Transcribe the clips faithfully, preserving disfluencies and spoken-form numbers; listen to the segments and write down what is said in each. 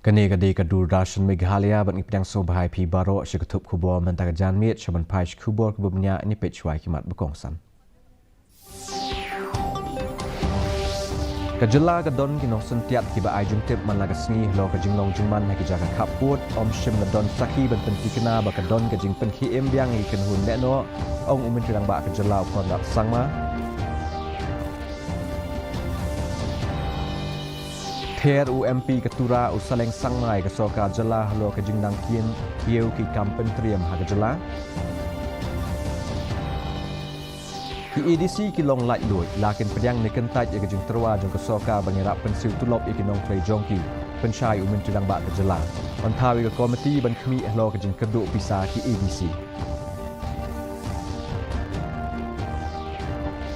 Kane ka dei ka Doordarshan Meghalaya bad ngi pdiang sngewbha ïa phi baroh sha ka thup khubor mynta ka janmiet, sha ban phai sha khubor kaba bniah, ngin peit shuwa ki mat ba kongsan. Ka jylla ka don ki nongsyntiat kiba ai jingtip man la ka sngi halor ka jinglong jingman ha ki jaka khappud. Ym shym la don sakhi ban pynthikna ba ka don ka jingpynkhie im biang ïa ki kynhun lehnoh, ong u Myntri Rangbah ka jylla u Conrad Sangma. Ther u M P ka Tura u Saleng Sangma ïa ka sorkar jylla halor ka jingnang kiew ki kam pyntriem ha ka jylla. Ki A D C ki long laitluid, la kin pdiang ne kyntait ïa ka jingtyrwa jong ka sorkar ban ïarap pynsiew tulop ïa ki nongtrei jong ki, pynshai u Myntri Rangbah ka jylla. Yn thaw ïa ka komiti ban khmih halor ka jingkyrduh pisa ki A D C.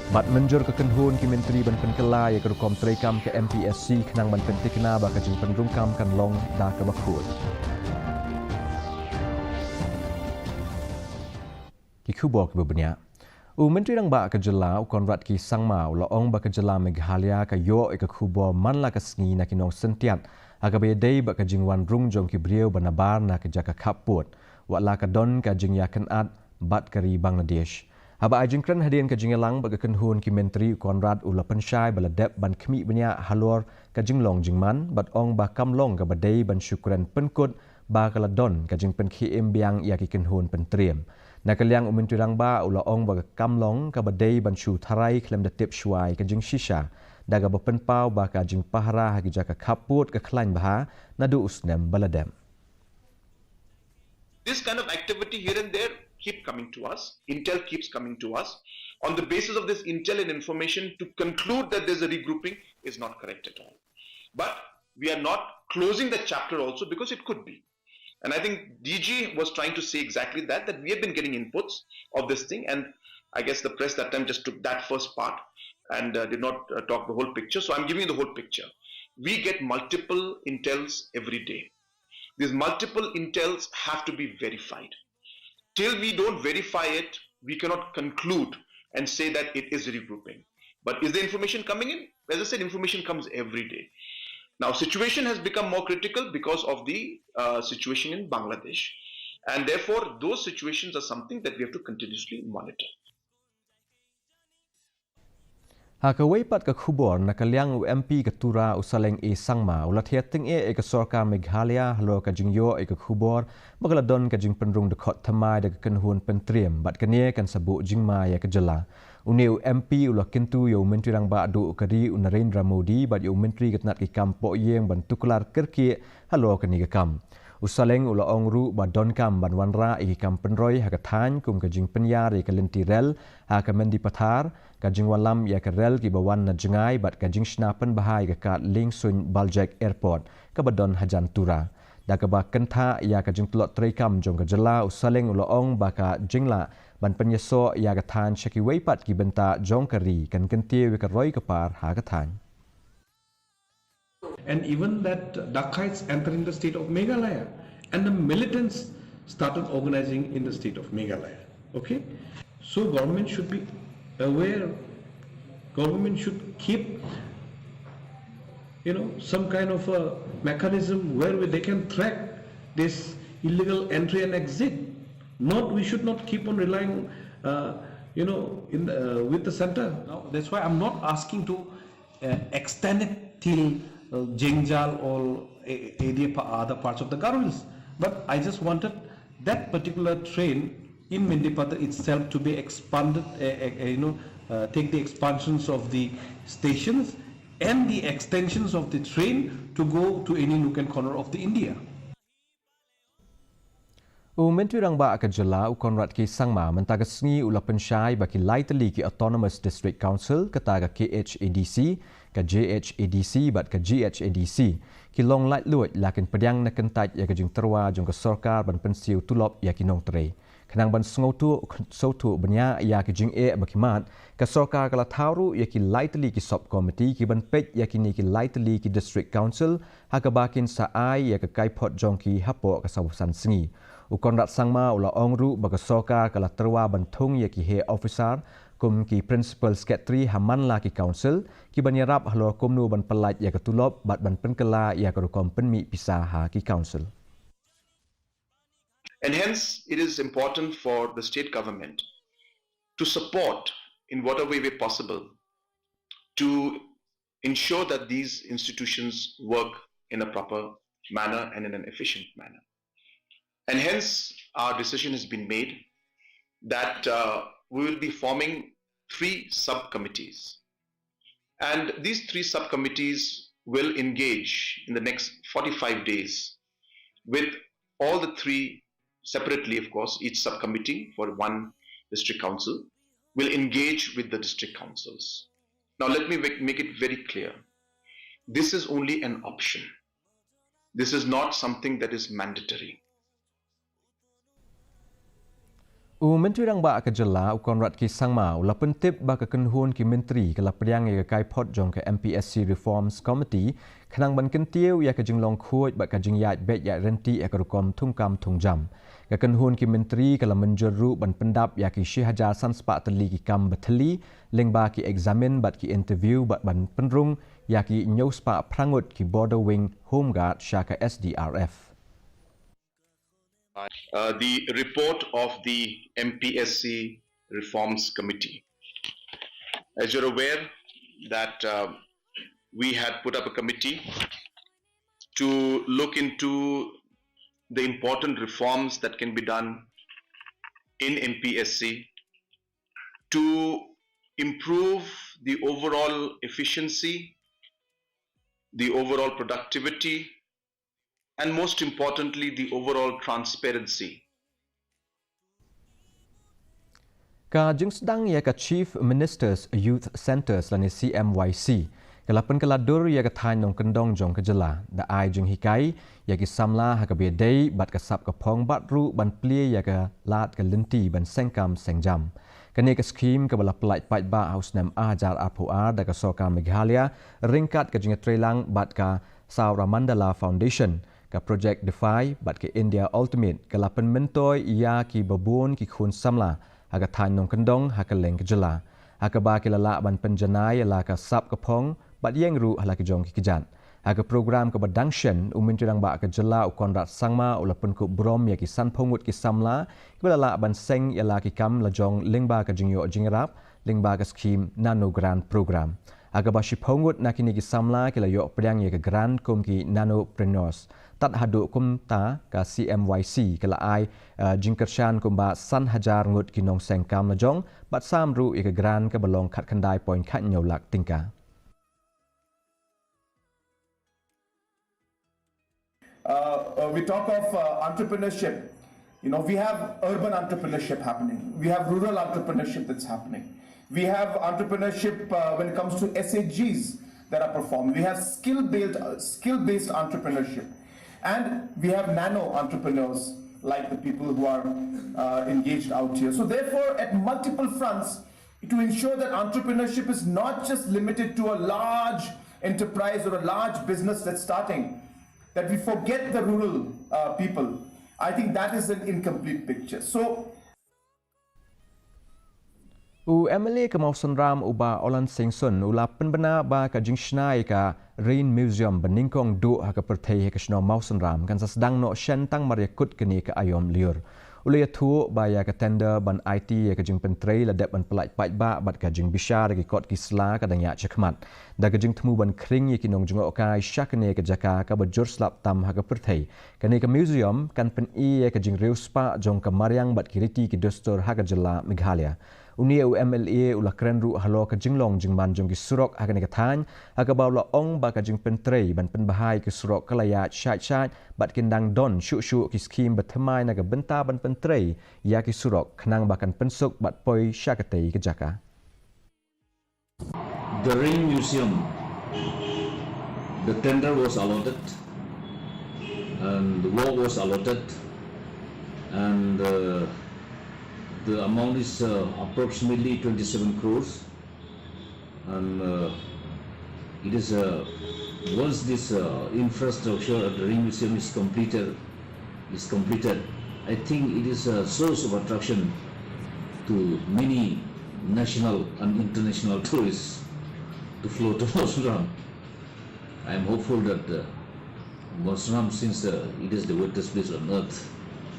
Bad mynjur ka kynhun ki myntri ban pynkylla ïa ka rukom treikam ka M P S C khnang ban pynthikna ba ka jingpynrung kam kan long da kaba khuid. Ki khubor kiba bniah. U Myntri Rangbah ka jylla u Conrad K Sangma u la ong ba ka jylla Meghalaya ka ïoh ïa ka khubor man la ka sngi na ki nongsyntiat ha kaba ïadei bad ka jingwan rung jong ki briew ba nabar na ka jaka khappud, wat la ka don ka jingïakynad bad ka ri Bangladesh. Haba ai jingkren hadien ka jingïalang bad ka kynhun ki myntri, u Conrad u la pynshai ba la dep ban khmih bniah halor ka jinglong jingman, bad ong ba kam long kaba dei ban shu kren pynkut ba ka la don ka jingpynkhie im biang ïa ki kynhun pyntriem. Na ka liang u Myntri Rangbah u la ong ba ka kam long kaba dei ban shu tharai khlem da tip shuwa ïa ka jingshisha, da kaba pynpaw ba ka jingpahara ha ki jaka khappud ka khlaiñ bha naduh u snem ba la dep. This kind of activity here and there keep coming to us. Intel keeps coming to us. On the basis of this intel and information, to conclude that there's a regrouping is not correct at all. But we are not closing the chapter also, because it could be. And I think D G was trying to say exactly that, that we have been getting inputs of this thing, and I guess the press that time just took that first part and uh, did not uh, talk the whole picture. So I'm giving you the whole picture. We get multiple intels every day. These multiple intels have to be verified. Till we don't verify it, we cannot conclude and say that it is regrouping. But is the information coming in? As I said, information comes every day. Now, situation has become more critical because of the uh, situation in Bangladesh. And therefore, those situations are something that we have to continuously monitor. Ha kawei pat ka khubor, na ka liang u M P ka Tura u Saleng A Sangma u la thiah tyngeh ïa ka sorkar Meghalaya halor ka jingïoh ïa ka khubor ba ka la don ka jingpynrung dkhot thymmai da ka kynhun pyntriem, bad kane kan sa buh jingma ïa ka jylla. Une u M P u la kyntu ïa u Myntri Rangbah duh ka ri u Narendra Modi bad ïa u Myntri ka tnat ki kam pohïing ban tuklar kyrkieh halor kane ka kam. U Saleng u la ong ruh ba donkam ban wanrah ïa ki kam pynroi ha ka thaiñ, kum ka jingpynïar ïa ka lynti rel ha ka Mendipathar, ka jingwanlam ïa ka rel kiba wan na jngai bad ka jingshna pynbha ïa ka kad liengsuiñ Baljek Airport kaba don hajan Tura. Da kaba kynthah ïa ka jingtlot treikam jong ka jylla, u Saleng u la ong ba ka jinglah ban pynïasoh ïa ka thaiñ sha kiwei pat ki bynta jong ka ri kan kyntiew ïa ka roi ka par ha ka thaiñ. And even that Dakites entering the state of Meghalaya and the militants started organizing in the state of Meghalaya. Okay? So government should be aware, government should keep, you know, some kind of a mechanism where they can track this illegal entry and exit. Not, we should not keep on relying, uh, you know, in the, uh, with the center. Now, that's why I'm not asking to uh, extend it till uh, Jengjal or other parts of the Garo Hills. But I just wanted that particular train in Mendipathar itself to be expanded, uh, uh, you know, uh, take the expansions of the stations and the extensions of the train to go to any nook and corner of the India. U Myntri Rangbah ka jylla u Conrad K Sangma mynta ka sngi u la pynshai ba ki lai tylli ki Autonomous District Council, kata ka K H A D C, ka J H A D C bad ka G H A D C, ki long laitluid la kin pdiang na kyntait ïa ka jingtyrwa jong ka sorkar ban pynsiew tulop ïa ki nongtrei. Khnang ban sngewthuh, sngewthuh bniah ïa ki jingeh ba ki mad, ka sorkar ka la thaw ruh ïa ki lai tylli ki sub committee ki ban peit ïa kine ki lai tylli ki District Council, ha kaba kin sa ai ïa ka kaiphod jong ki hapoh ka sawphew san sngi. U Conrad Sangma u la ong ruh ba ka sorkar ka la tyrwa ban thung ïa ki heh officer kum ki Principal Secretary ha man la ki Council, ki ban ïarap halor kumno ban pyllait ïa ka tulop bad ban pynkylla ïa ka rukom pynmih pisa ha ki Council. And hence, it is important for the state government to support in whatever way possible to ensure that these institutions work in a proper manner and in an efficient manner. And hence, our decision has been made that uh, we will be forming three subcommittees. And these three subcommittees will engage in the next forty-five days with all the three separately, of course, each subcommittee for one district council will engage with the district councils. Now, let me make, make it very clear. This is only an option. This is not something that is mandatory. U Myntri Rangbah ka Jylla, u Conrad K Sangma, u la pyntip ba ka kynhun ki myntri ka la pdiang ïa ka kaiphod jong ka M P S C Reforms Committee, khnang ban kyntiew ïa ka jinglong khuid bad ka jingïaid beit ïaid ryntih ïa ka rukom thungkam thungjam. Ka kynhun ki myntri ka la mynjur ruh ban pyndap ïa ki shi hajar san spah tylli ki kam ba thylli, lyngba ki eksamin bad ki interview bad ban pynrung ïa ki hynñiew spah phra ngut ki Border Wing Home Guard sha ka S D R F. Uh, the report of the M P S C Reforms Committee. As you're aware that uh, we had put up a committee to look into the important reforms that can be done in M P S C to improve the overall efficiency, the overall productivity, and most importantly, the overall transparency. Ka jingsdang ïa ka Chief Minister's Youth Centres lane C M Y C ka la pynkylla dur ïa ka thaiñ nongkyndong jong ka jylla, da ai jinghikai ïa ki samla ha kaba ïadei bad ka sap ka phong bad ruh ban plie ïa ka lad ka lynti ban seng kam seng jam. Kane ka skhim kaba la pyllait paidbah ha u snem ar hajar arphew ar da ka Sorkar Meghalaya ryngkat ka jingïatreilang bad ka Saramandala Foundation, ka Project Defy bad ka India Ultimate ka la pynmyntoi ïa kiba bun ki khun samla ha ka thaiñ nongkyndong ha kylleng ka jylla, ha kaba ki la lah ban pynjanai ïa la ka sap ka phong bad ïeng ruh ha la ki jong ki kjat. Ha ka program kaba dang shen, u Myntri Rangbah ka jylla u Conrad Sangma u la pynkup burom ïa ki sanphew ngut ki samla kiba la lah ban seng ïa la ki kam la jong lyngba ka jingïoh jingïarap lyngba ka skhim Nano Grant Program. Ha kaba shiphew ngut na kine ki samla ki la ïoh pdiang ïa ka grant kum ki nanopreneurs. Tad haduh kumta ka C M Y C ka la ai uh, jingkyrshan kumba san hajar ngut ki nongseng kam la jong bad sam ruh ïa ka grant kaba long khatkhyndai point khathynñiew lak tyngka. Uh, uh, we talk of uh, entrepreneurship. You know, we have urban entrepreneurship happening. We have rural entrepreneurship that's happening. We have entrepreneurship uh, when it comes to S H Gs that are performed. We have skill-based, uh, skill-based entrepreneurship. And we have nano entrepreneurs like the people who are uh, engaged out here. So therefore, at multiple fronts, to ensure that entrepreneurship is not just limited to a large enterprise or a large business that's starting, that we forget the rural uh, people. I think that is an incomplete picture. So, U M L A ka Mawsynram u Bah Orland Singson u la pynbna ba ka jingshna ïa ka Rain Museum ba nyngkong duh ha ka pyrthei ha ka shnong Mawsynram kan sa sdang noh shen tang mar ïa kut kane ka aïom lyiur. U la ïathuh ba ïa ka tender ban aiti ïa ka jingpyntrei la dep ban pyllait paidbah bad ka jingbishar ïa ki kot ki sla ka dang ïaid shakhmat. Da ka jingthmu ban khring ïa ki nongjngohkai sha kane ka jaka kaba jur slap tam ha ka pyrthei, kane ka museum kan pyni ïa ka jingriewspah jong ka mariang bad ki riti ki dustur ha ka jylla Meghalaya. Une u M L A u la kren ruh halor ka jinglong jingman jong ki surok ha kane ka thaiñ, ha kaba u la ong ba ka jingpyntrei ban pynbha ïa ki surok ka la ïaid shait shait bad kin dang don shuh shuh ki skhim ba thymmai na ka bynta ban pyntrei ïa ki surok khnang ba kan pynsuk bad poi sha katei ka jaka. The Rain Museum, the tender was allotted and the work was allotted, and uh, the amount is uh, approximately twenty-seven crores. And uh, it is uh, once this uh, infrastructure at the Rain Museum is completed, is completed, I think it is a source of attraction to many national and international tourists to flow to Mawsynram. I am hopeful that uh, Mawsynram, since uh, it is the wettest place on earth,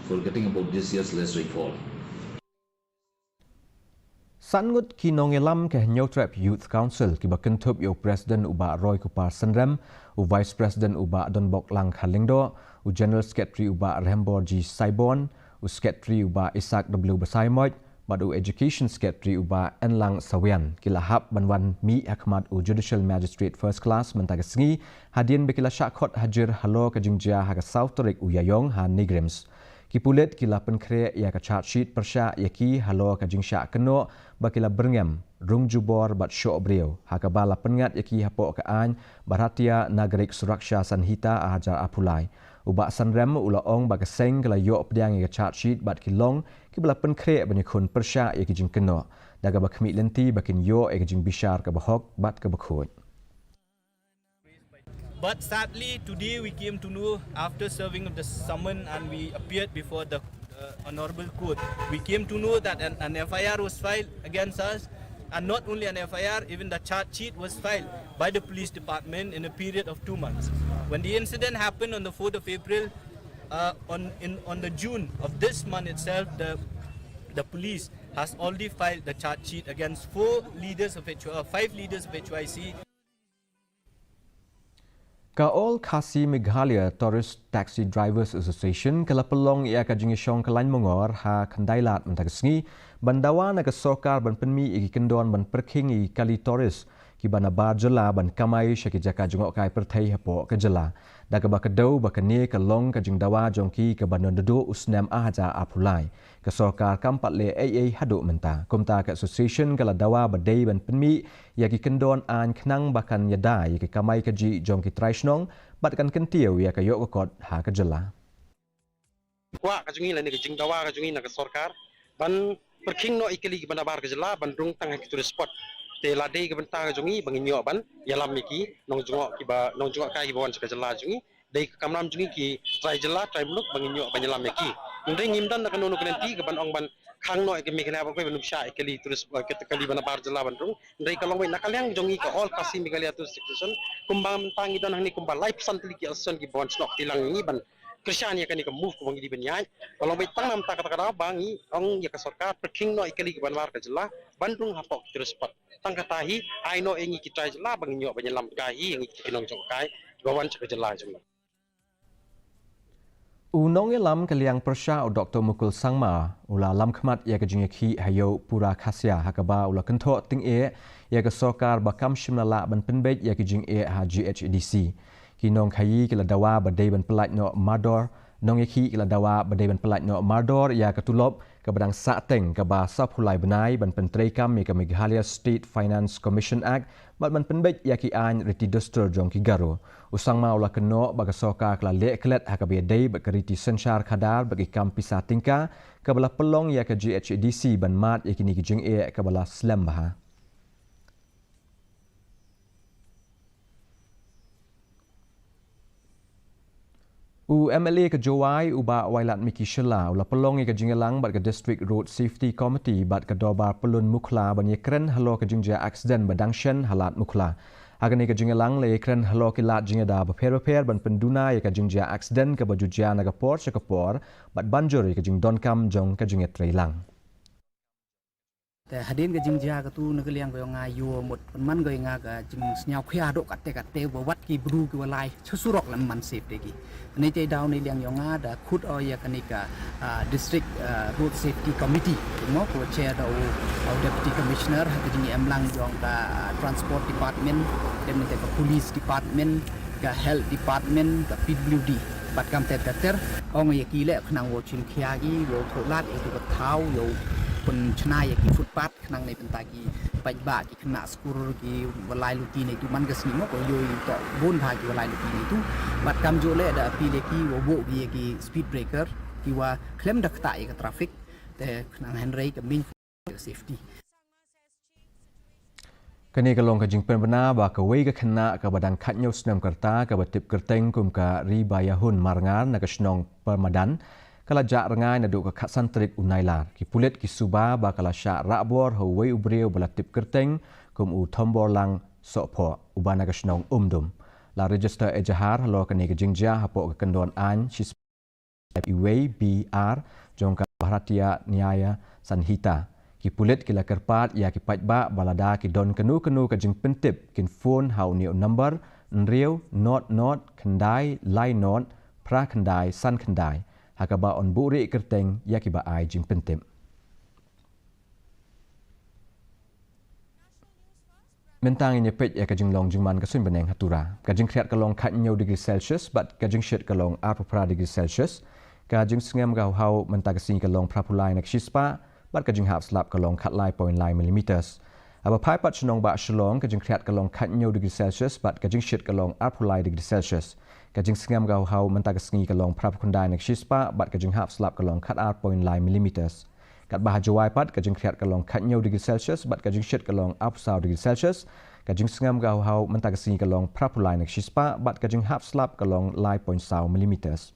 forgetting about this year's less rainfall. San ngut ki nongïalam ka Hynñiewtrep Youth Council kiba kynthup ïa u President u Bah Roykupar Synrem, u Vice President u Bah Donboklang Kharlyngdoh, u General Secretary u Bah Rembor G Saibon, u Secretary u Bah Isaac W Basaiawmoit, bad u Education Secretary u Bah Enlang Sawian ki la hap ban wan mih ha khmat u Judicial Magistrate First Class mynta ka sngi, hadien ba ki la shah khot hajir halor ka jingjia ha ka saw tarik u Ïaïong ha NEIGRIHMS. Ki pulit ki la pynkhreh ïa ka charge sheet pyrshah ïa ki halor ka jingshah kynnoh ba ki la byrngem, rung jubor bad shoh briew, ha kaba la pynngat ïa ki hapoh ka aiñ Bharatiya Nagarik Suraksha Sanhita ar hajar arphew lai. U Bah Synrem u la ong ba ka seng ka la ïoh pdiang ïa ka charge sheet bad ki long kiba la pynkhreh ban ïakhun pyrshah ïa ki jingkynnoh, da kaba khmih lynti ba kin ïoh ïa ka jingbishar kaba hok bad kaba khuid. But sadly, today we came to know, after serving of the summon and we appeared before the uh, Honorable Court, we came to know that an, an F I R was filed against us, and not only an F I R, even the charge sheet was filed by the police department in a period of two months. When the incident happened on the fourth of April, uh, on, in, on the June of this month itself, the, the police has already filed the charge sheet against four leaders of H Y, uh, five leaders of H Y C. Ka All Khasi Meghalaya Tourist Taxi Drivers Association ka la pynlong ïa ka jingïashong ka lain mongor ha Khyndailad mynta ka sngi, ban dawa na ka sorkar ban pynmih ïa ki kyndon ban pyrkhing ïa ki kali tourist kiba na bar jylla ban kamai sha ki jaka jngohkai pyrthei hapoh ka jylla. Da kaba ka dei ba kane ka long ka jingdawa jong ki kaba naduh u snem ar hajar arphew lai. Ka sorkar kam pat leh ei ei haduh mynta. Kumta ka association ka la dawa ba dei ban pynmih ïa ki kyndon aiñ khnang ba kan ïada ïa ki kamai kajih jong ki trai shnong bad kan kyntiew ïa ka ïoh ka kot ha ka jylla. Kwah ka jong ngi lane ka jingdawa ka jong ngi na ka sorkar ban pyrkhing noh ïa ki kali kiba na bar ka jylla ban rung tang ha ki tourist spot. Te la dei ka bynta ka jong ngi ba ngin ïoh ban ïalam ïa ki nongjngoh kiba, nongjngohkai kiba wan sha ka jylla jong ngi. Dei ka kamram jong ngi ki trai jylla, trai muluk ba ngin ïoh ban ïalam ïa ki. Hynrei ngim don da kano kano ka lynti kaban ong ban khang noh ïa ka Meghalaya baroh kawei ban ym shah ïa ki kali tourist, eh, ki kali ba na bar jylla ban rung. Hynrei ka long beit na ka liang jong ngi ka All Khasi Meghalaya Tourist Association, kumba mynta ngi don hangne kumba laiphew san tylli ki association kiba wan snoh kti lang ïa ngi ban kyrshan ïa kane ka move kaba ngi dei ban ïaid. Ka long beit tang na mynta kata ka daw ba ngi ong ïa ka sorkar pyrkhing noh ïa ki kali kiba na bar ka jylla ban rung hapoh ki tourist spot. Tang kata hi, ai noh ïa ngi ki trai jylla ba ngin ïoh ban ïalam bynta hi ïa ngi ki nongjngohkai kiba wan sha ka jylla jong ngi. U nongïalam ka liang pyrshah u Doktor Mukul Sangma u la lamkhmat ïa ka jingïakhih ha ïew Pura Khasia, ha kaba u la kynthoh tyngeh ïa ka sorkar ba kam shym la lah ban pynbeit ïa ki jingeh ha G H A D C. Ki nongkhaïi ki la dawa ba dei ban pyllait noh mardor, nongïakhih ki la dawa ba dei ban pyllait noh mardor ïa ka tulop kaba dang sahteng kaba sawphew lai bnai ban pyntreikam ïa ka Meghalaya State Finance Commission Act bad ban pynbeit ïa ki aiñ riti dustur jong ki Garo. U Sangma u la kynnoh ba ka sorkar ka la leh klet ha kaba ïadei bad ka riti synshar khadar bad ki kam pisa tyngka kaba la pynlong ïa ka G H A D C ban mad ïa kine ki jingeh kaba la slem bha. U M L A ka Jowai u Bah Wailadmiki Shylla u la pynlong ïa ka jingïalang bad ka District Road Safety Committee bad ka Dorbar Pyllun Mukhla ban ïakren halor ka jingjia aksiden ba dang shen ha Lad Mukhla. Ha kane ka jingïalang la ïakren halor ki lad jingïada bapher bapher ban pynduna ïa ka jingjia aksiden kaba ju jia na ka por sha ka por bad ban jur ïa ka jingdonkam jong ka jingïatreilang. Te hadien ka jingjia katu na ka liang ka jong nga ïoh mut pynman ka jong nga ka jingsngewkhia haduh katte katte ba wat ki bru kiba lai sha surok lem man safe te ki. Te ne te daw ne liang jong nga da khut o ïa kane ka, ah, District, ah, Road Safety Committee, mo, ko chair da u, u Deputy Commissioner ha ka jingïalang jong ka, ah, Transport Department, te ne te ka Police Department, ka Health Department, ka P W D. Bad kam ter ter ter ong ïa ki leh khnang wow chim khia ki, wow thoh lad ïa ki ba thaw, wow pynchna ïa ki footpath khnang ne pynta ki paidbah ki khynnah skur ki walai luti ne tu man ka sngi mo ko ïoh ïa to bun bha ki walai luti ne tu. Bad kam jooh leh da appeal ïa ki wow buh ki ïa ki speed breaker ki wa khlem da ktah ïa ka traffic te khnang hynrei ka main safety. Kane ka long ka jingpynbna ba kawei ka khynnah kaba dang khathynñiew snem ka rta kaba tip kyrteng kum ka Ribayahun Marngar na ka shnong Permadan ka la jah rngai naduh ka khatsan tarik u Nailar. Ki pulit ki suba ba ka la shah rah bor ha uwei u briew ba la tip kyrteng kum u Thomborlang Sohphoh, uba na ka shnong Umdum. La register ejahar halor kane ka jingjia hapoh ka kyndon aiñ shi iwei B R jong ka Bharatiya Nyaya Sanhita. Ki pulit ki la kyrpad ïa ki paidbah ba lada ki don kano kano ka jingpyntip kin phone ha une u number hynriew nod nod khyndai lai nod phra khyndai san khyndai, ha kaba yn buhrieh kyrteng ïa kiba ai jingpyntip. Mynta ngin ïa peit ïa ka jinglong jingman ka suiñ bneng ha Tura. Ka jingkhriat ka long khathynñiew degree Celsius bad ka jingshit ka long arphew phra degree Celsius. Ka jingsngem ka hawhaw mynta ka sngi ka long phraphew lai na ka shispah bad ka jinghap slap ka long khatlai point lai millimeters. Haba phai pat sha nongbah Shillong, ka jingkhriat ka long khathynñiew degree Celsius bad ka jingshit ka long arphew lai degree Celsius. Ka jingsngem ka hawhaw mynta ka sngi ka long phraphew khyndai na ka shispah bad ka jinghap slap ka long khatar point lai millimeters. Katba ha Jowai pat, ka jingkhriat ka long khathynñiew degree Celsius bad ka jingshit ka long arphew saw degree Celsius. Ka jingsngem ka hawhaw mynta ka sngi ka long phraphew lai na ka shispah bad ka jinghap slap ka long lai point saw millimeters.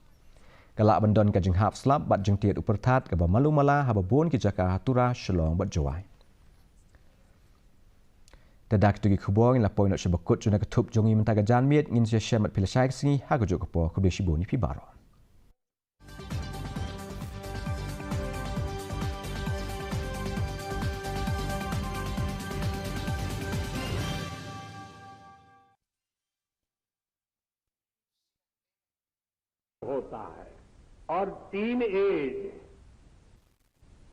Ka lah ban don ka jinghap slap bad jingtied u pyrthat kaba malu mala ha babun ki jaka ha Tura, Shillong bad Jowai. Te da kito ki khubor ngin la poi noh sha ba kut jong ka thup jong ngi mynta ka janmiet. Ngin sa ïashem bad phi lashai ka sngi ha kajuh ka por. Khublei shibun ïa phi baroh. होता है। और टीन एज